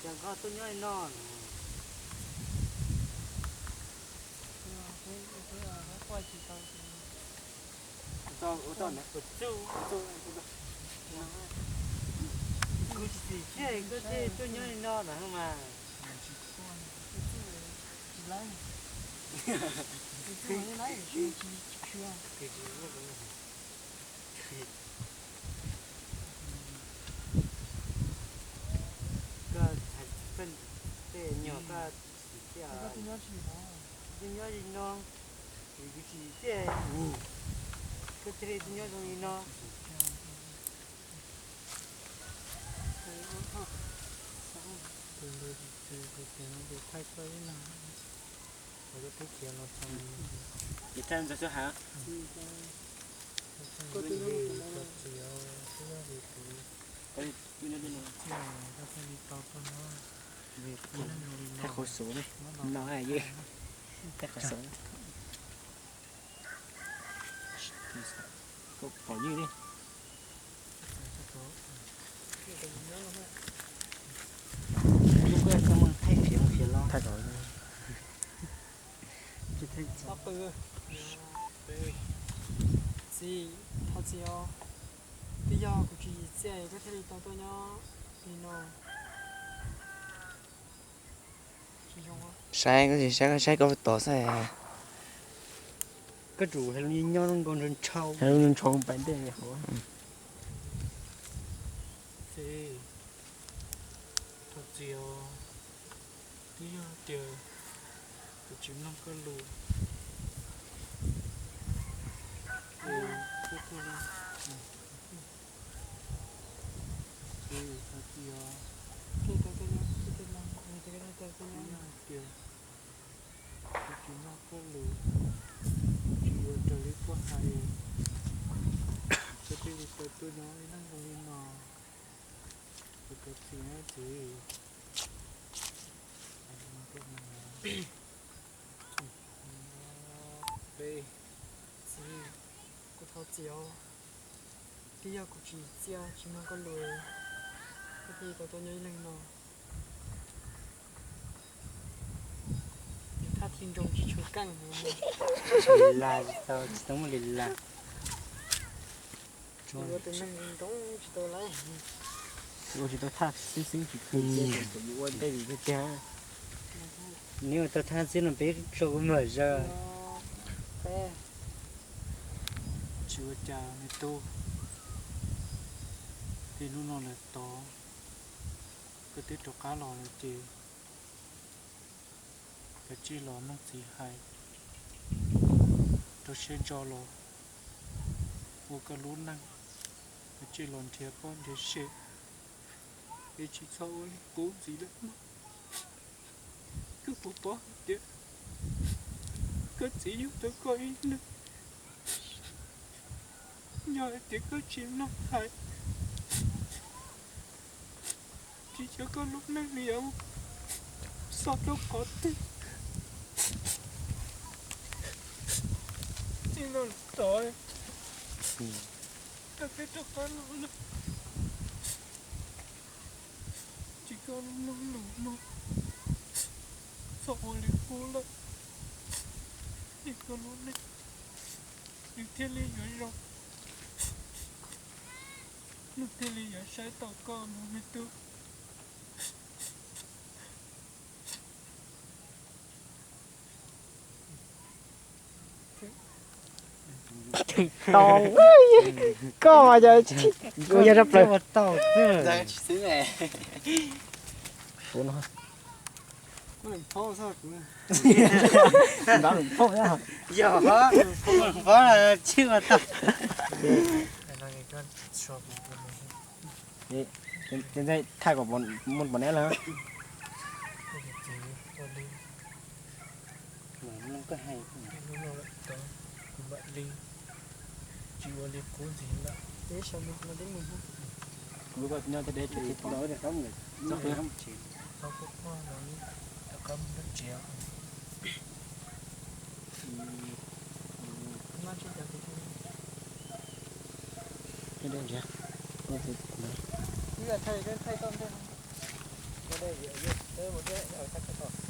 Cas koj tuaj nyob li no? Kuv tsis txim siab koj thiaj tuaj nyob li no lawm mas. Koj hais tej nyuag koj tsis txim siab, tuaj nyob li no, kuv tsis txim siab, koj thiaj li tuaj nyob zoo li no. Thaij koj ib no, ua teb khiav los txog. Ces thaij ntxog xwb hab. Koj txiv, twb yog vim kuv, koj thiaj li tau tuaj nyob. Thaij qhov xov ne, no yeej thaij qhov xov. Koj pom ywj li. Thaij, txiv, thov txim os. Twb yog kuv tsis txim siab koj thiaj li tau tuaj nyob li no. Saib koj tsis saib, koj saib koj tos xwb. Koj tsum hais lus nyob nyob nkaus ntshaus ntshaus, hais lus ntshaus ntshaus pais ntej li hauv. Ces thov txim os, twb yog tias kuv tsis mloog koj lus. Ces koj tuaj li, ces thov txim os. Twb yog tias kuv tsis mloog koj lus, tsis ua raws li koj hais, koj thiaj li tau tuaj nyob ib leeg zoo li no. Kuv thov txim na txiv. Txiv, kuv thov txiv os. Twb yog kuv tsis txia tsis mloog koj lus, koj thiaj li tau tuaj nyob ib leeg no. Thaj thi nroo tsis tshua keej. Li las tsis tau, tsis tau muaj li las. Ua tus neeg zoo tsis tau lawm. Ua tsis tau thaj xwb xwb tsis tau, ua ntej li tiag. Neb ua tau thaj xwb no peb tso kuv muag zog. Tsis ua cas me tub, tej hnub no lawm tod, koj twb rov qab los lawm ces kav tsij los mloog txiv hais, rau siab ntso los ua koj lub neej, kav tsij los nrhiav poj nrhiav sev, es tsis txhob ua li qub ntxiv lawm mog. Koj puas paub hais tias koj txiv yug tau koj ib leeg, yog hais tias koj tsis mloog hais, tsis coj koj lub neej li os, xob rau qhov twg. Txij no lawm tod, koj twb rov qab los lawm, tsis coj lub neej lawm mog, txhob ua li qub lawm, es koj lub neej nws thiaj li yuav zoo, nws thiaj li yuav saib taus koj mog me tub. Tau, koj mas yog, kuv yog rau plaws. Tsis xwb ne. Kuv no. Ntab lwm phauj na. Yog, ntab lwm phauj tsis ua tau. Ces ntxaij thaij kom muaj pom neb lawm. Tsis ua li qub ntxiv lawm. Kuv nyob tej deb tsis tau, txog qhov no rov qab mus nram tsev. Tej deb nrhiav, kuv thaij, thaij toj ntej. Dej, dej, dej, dej, dej,